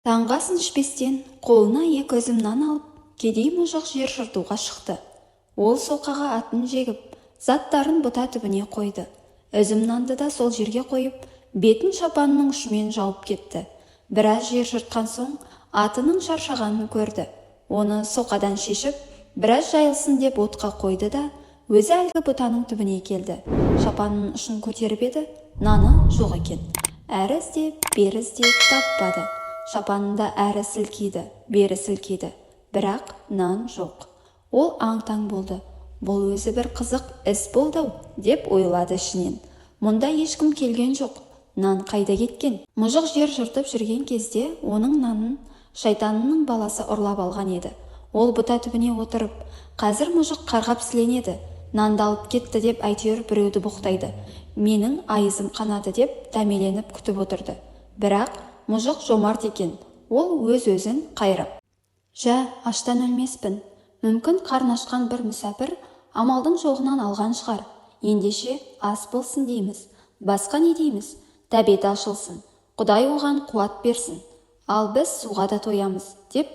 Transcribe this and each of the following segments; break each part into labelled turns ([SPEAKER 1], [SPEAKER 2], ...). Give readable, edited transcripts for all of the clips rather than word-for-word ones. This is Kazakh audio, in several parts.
[SPEAKER 1] Таңғы асын ішпестен қолына екі үзім нан алып, кедей мұжық жер жыртуға шықты. Ол соқаға атын жегіп, заттарын бұта түбіне қойды. Үзім нанды да сол жерге қойып, бетін шапанының ұшымен жауып кетті. Біраз жер жыртқан соң атының шаршағанын көрді. Оны соқадан шешіп, біраз жайылсын деп отқа қойды да, өзі әлгі бұтаның түбіне келді. Шапанының ұшын көтеріп еді, наны жоқ екен. Әрі іздеп, бері іздеп таппады. Шапанын да әрі сілкиді, бері сілкиді, бірақ нан жоқ. Ол аң-таң болды. Бұл өзі бір қызық іс болды-ау, деп ойлады ішінен. Мұнда ешкім келген жоқ, нан қайда кеткен? Мұжық жер жыртып жүрген кезде оның нанын шайтанның баласы ұрлап алған еді. Ол бұта түбіне отырып, қазір мұжық қарғап сіленеді, нанды алып кетті деп әйтеуір біреуді боқтайды. Менің айызым қанады деп дәмеленіп күтіп отырды. Бірақ мұжық жомарт екен, ол өз-өзін қайрап. Жә, аштан өлмеспін. Мүмкін, қарны ашқан бір мүсәпір амалдың жоғынан алған шығар. Ендеше ас болсын дейміз. Басқа не дейміз? Тәбеті ашылсын. Құдай оған қуат берсін. Ал біз суға да тоямыз, деп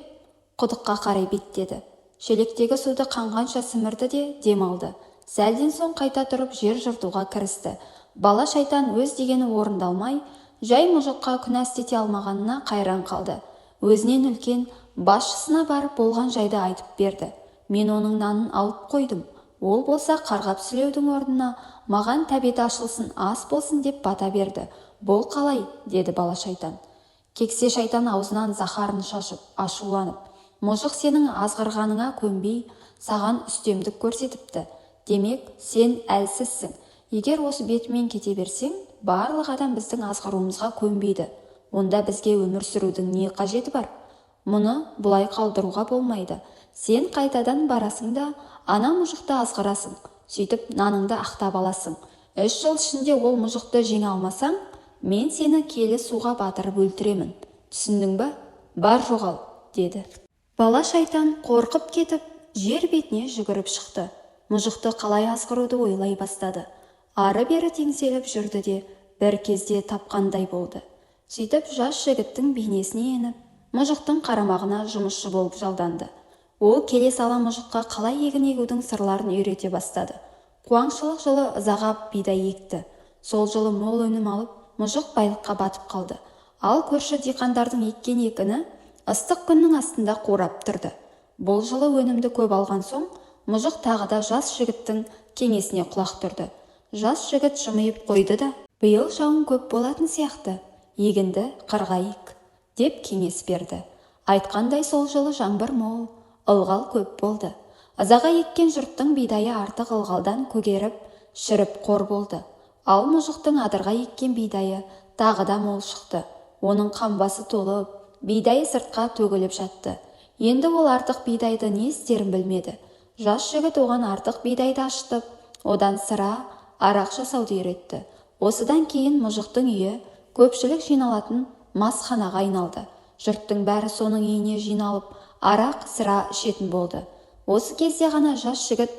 [SPEAKER 1] құдыққа қарай беттеді. Шелектегі суды қанғанша сімірді де дем алды. Сәлден соң қайта тұрып жер жыртуға кірісті. Бала шайтан өз дегені орындалмай, жай мұжыққа күнә істете алмағанына қайран қалды. Өзінен үлкен басшысына барып болған жайды айтып берді. Мен оның нанын алып қойдым. Ол болса қарғап сілеудің орнына маған тәбеті ашылсын, ас болсын деп бата берді. Бұл қалай? деді бала шайтан. Кексе шайтан аузынан заһарын шашып, ашуланып, мұжық сенің азғырғаныңа көнбей, саған үстемдік көрсетіпті. Демек, сен әлсізсің. Егер осы бетімен кете берсең, барлық адам біздің азғыруымызға көнбейді. Онда бізге өмір сүрудің не қажеті бар? Мұны бұлай қалдыруға болмайды. Сен қайтадан барасың да, ана мұжықты азғырасың. Сөйтіп наныңды ақтап аласың. 3 жыл ішінде ол мұжықты жеңе алмасаң, мен сені келі суға батырып өлтіремін. Түсіндің ба? Бар, жоғал, деді. Бала шайтан қорқып кетіп, жер бетіне жүгіріп шықты. Мұжықты қалай азғыруды ойлай бастады. Ары-бері теңселіп жүрді де, бір кезде тапқандай болды. Сөйтіп жас жігіттің бейнесіне еніп, мұжықтың қарамағына жұмысшы болып жалданды. Ол келе сала мұжыққа қалай егін егудің сырларын үйрете бастады. Қуаңшылық жылы ызаға бидай екті. Сол жылы мол өнім алып, мұжық байлыққа батып қалды. Ал көрші диқандардың еккен егіні ыстық күннің астында қурап тұрды. Бұл жылы өнімді көп алған соң, мұжық тағы да жас жігіттің кеңесіне құлақ түрді. Жас жігіт жымиып қойды да, биыл жауын көп болатын сияқты, егінді қырға ек, деп кеңес берді. Айтқандай сол жылы жаңбыр мол, ылғал көп болды. Ызаға еккен жұрттың бидайы артық ылғалдан көгеріп, шіріп қор болды. Ал мұжықтың адырға еккен бидайы тағы да мол шықты. Оның қамбасы толып, бидайы сыртқа төгіліп жатты. Енді ол артық бидайды не істерін білмеді. Жас жігіт оған артық бидайды ашытып, одан сыра, арақ жасауды үйретті. Осыдан кейін мұжықтың үйі көпшілік жиналатын масханаға айналды. Жұрттың бәрі соның үйіне жиналып, арақ, сыра ішетін болды. Осы кезде ғана жас жігіт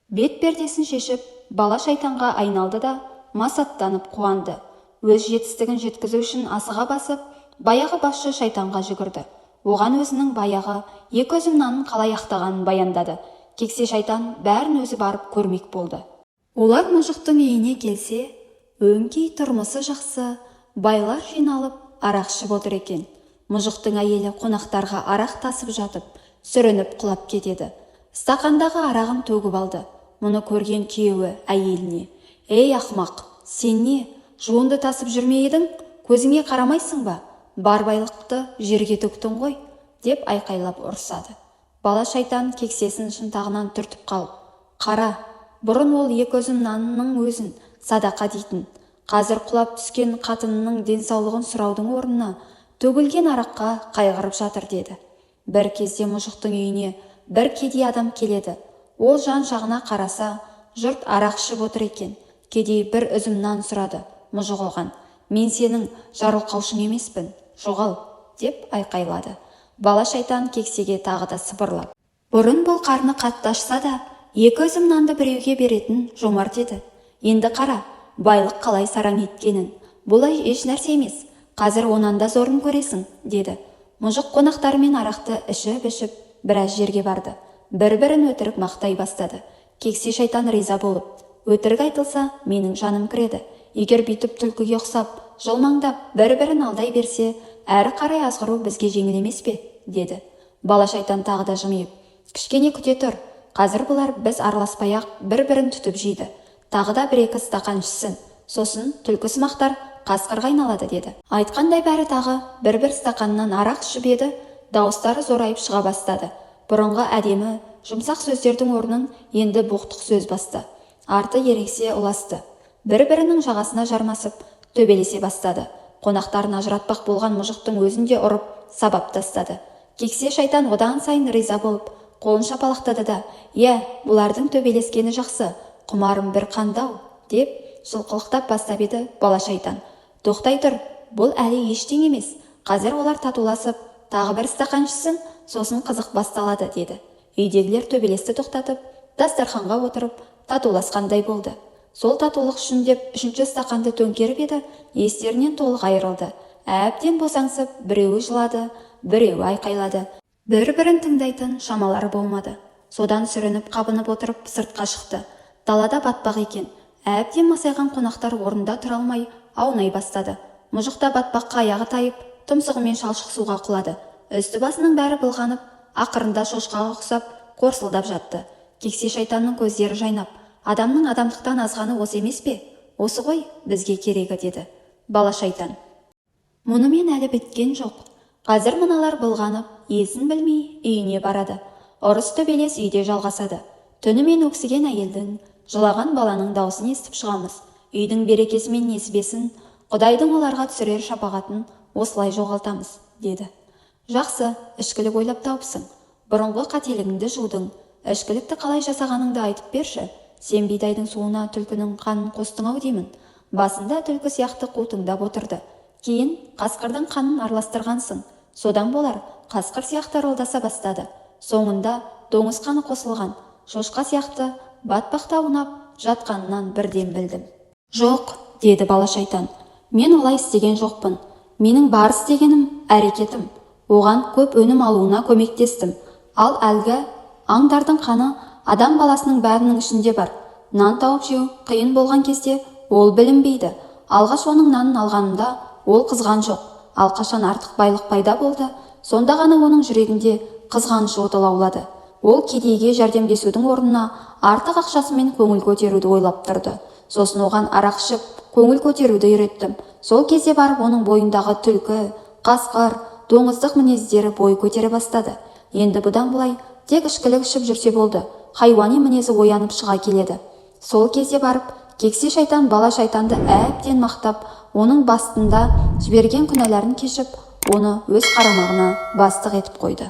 [SPEAKER 1] бет пердесін шешіп, бала шайтанға айналды да, масаттанып қуанды. Өз жетістігін жеткізу үшін асыға басып, баяғы басшы шайтанға жүгірді. Оған өзінің баяғы екі үзім нанын қалай ақтағанын баяндады. Кексе шайтан бәрін өзі барып көрмек болды. Олар мұжықтың үйіне келсе, өңкей тұрмысы жақсы, байлар жиналып, арақ ішіп отыр екен. Мұжықтың әйелі қонақтарға арақ тасып жатып, сүрініп құлап кетеді. Стақандағы арағын төгіп алды. Мұны көрген күйеуі әйеліне: «Ей, ақымақ, сен не, жуынды тасып жүрме едің? Көзіңе қарамайсың ба? Бар байлықты жерге төктің ғой», деп айқайлап ұрсады. Бала шайтан кексесін шынтағынан түртіп қалып, қара, бұрын ол екі үзім нанның өзін садақа дейтін. Қазір құлап түскен қатынының денсаулығын сұраудың орнына төгілген араққа қайғырып жатыр, деді. Бір кезде мұжықтың үйіне бір кедей адам келеді. Ол жан-жағына қараса, жұрт арақ ішіп отыр екен. Кедей бір үзім нан сұрады. Мұжық оған: «Мен сенің жарылқаушың емеспін, жоғал», деп айқайлады. Бала шайтан кексеге тағы да сыбырлап: «Бұрын бұл қарны қатты ашса да, екі үзім нанды біреуге беретін жомарт еді. Енді қара, байлық қалай сараң еткенін. Бұл еш нәрсе емес, қазір онан да зорын көресің», деді. Мұжық қонақтарымен арақты ішіп-ішіп біраз жерге барды. Бір-бірін өтірік мақтай бастады. Кексе шайтан риза болып: «Өтірік айтылса, менің жаным кіреді. Егер бүйтіп түлкіге ұқсап, жылмаңдап, бір-бірін алдай берсе, әрі қарай азғыру бізге жеңіл емес пе?» – деді. Бала шайтан тағы да жымиып: «Кішкене күте тұр. Қазір бұлар біз араласпай-ақ бір-бірін түтіп жейді. Тағы да бір-екі стақан ішсін. Сосын түлкісымақтар қасқырға айналады», – деді. Айтқандай, бәрі тағы бір-бір стақаннан арақ ішіп еді, дауыстары зорайып шыға бастады. Бұрынғы әдемі, жұмсақ сөздердің орнын енді боқтық сөз басты. Арты ерегіске ұласты. Бір-бірінің жағасына жармасып, төбелесе бастады. Қонақтарын ажыратпақ болған мұжықтың өзін де ұрып, сабап тастады. Кексе шайтан одан сайын риза болып, қолын шапалақтады да: «Иә, бұлардың төбелескені жақсы, құмарым бір қанды-ау», – деп сылқылықтап бастап еді, бала шайтан: «Тоқтай тұр, бұл әлі ештеңе емес. Қазір олар татуласып, тағы бір стақан ішсін, сосын қызық басталады», – деді. Үйдегілер төбелесті тоқтатып, дастарханға отырып, татуласқандай болды. Сол татулық үшін деп үшінші стақанды төңкеріп еді, естерінен толық айырылды. Әбден босаңсып, біреуі жылады, біреуі айқайлады. Бір-бірін тыңдайтын шамалары болмады. Содан сүрініп-қабынып отырып сыртқа шықты. Далада батпақ екен. Әбден масайған қонақтар орнында тұра алмай аунай бастады. Мұжық та батпаққа аяғы тайып, тұмсығымен шалшық суға құлады. Үсті-басының бәрі былғанып, ақырында шошқаға ұқсап қорсылдап жатты. Кексе шайтанның көздері жайнап: «Адамның адамдықтан азғаны осы емес пе? Осы ғой бізге керегі», – деді. Бала шайтан: «Мұнымен әлі біткен жоқ. Қазір мыналар былғанып, есін білмей үйіне барады. Ұрыс төбелес үйде жалғасады. Түнімен өксіген әйелдің, жылаған баланың даусын естіп шығамыз. Үйдің берекесі мен несібесін, Құдайдың оларға түсірер шапағатын осылай жоғалтамыз», – деді. «Жақсы ішкілік ойлап тауыпсың. Бұрынғы қателігіңді жудың. Ішкілікті қалай жасағаныңды айтып берші. Сен бидайдың суына түлкінің қанын қостың-ау деймін. Басында түлкі сияқты қутыңдап отырды. Кейін қасқырдың қанын араластырғансың. Содан болар, қасқыр сияқты ырылдаса бастады. Соңында доңыз қаны қосылған. Шошқа сияқты батпақта аунап жатқанынан бірден білдім». «Жоқ, – деді бала шайтан, – мен олай істеген жоқпын. Менің бар істегенім – әрекетім. Оған көп өнім алуына көмектестім. Ал әлгі аңдардың қаны адам баласының бәрінің ішінде бар. Нан тауып жеу қиын болған кезде ол білінбейді. Алғаш оның нанын алғанымда ол қызған жоқ. Ал қашан артық байлық пайда болды, сонда ғана оның жүрегінде қызғаныш оты лаулады. Ол кедейге жәрдемдесудің орнына артық ақшасымен көңіл көтеруді ойлап тұрды. Сосын оған арақ ішіп көңіл көтеруді үйреттім. Сол кезде барып оның бойындағы түлкі, қасқыр, доңыздық мінездері бой көтере бастады. Енді бұдан былай тек ішкілік ішіп жүрсе болды, хайуани мінезі оянып шыға келеді». Сол кезде барып кексе шайтан бала шайтанды әбден мақтап, оның бастында жіберген күнәларын кешіп, оны өз қарамағына бастық етіп қойды.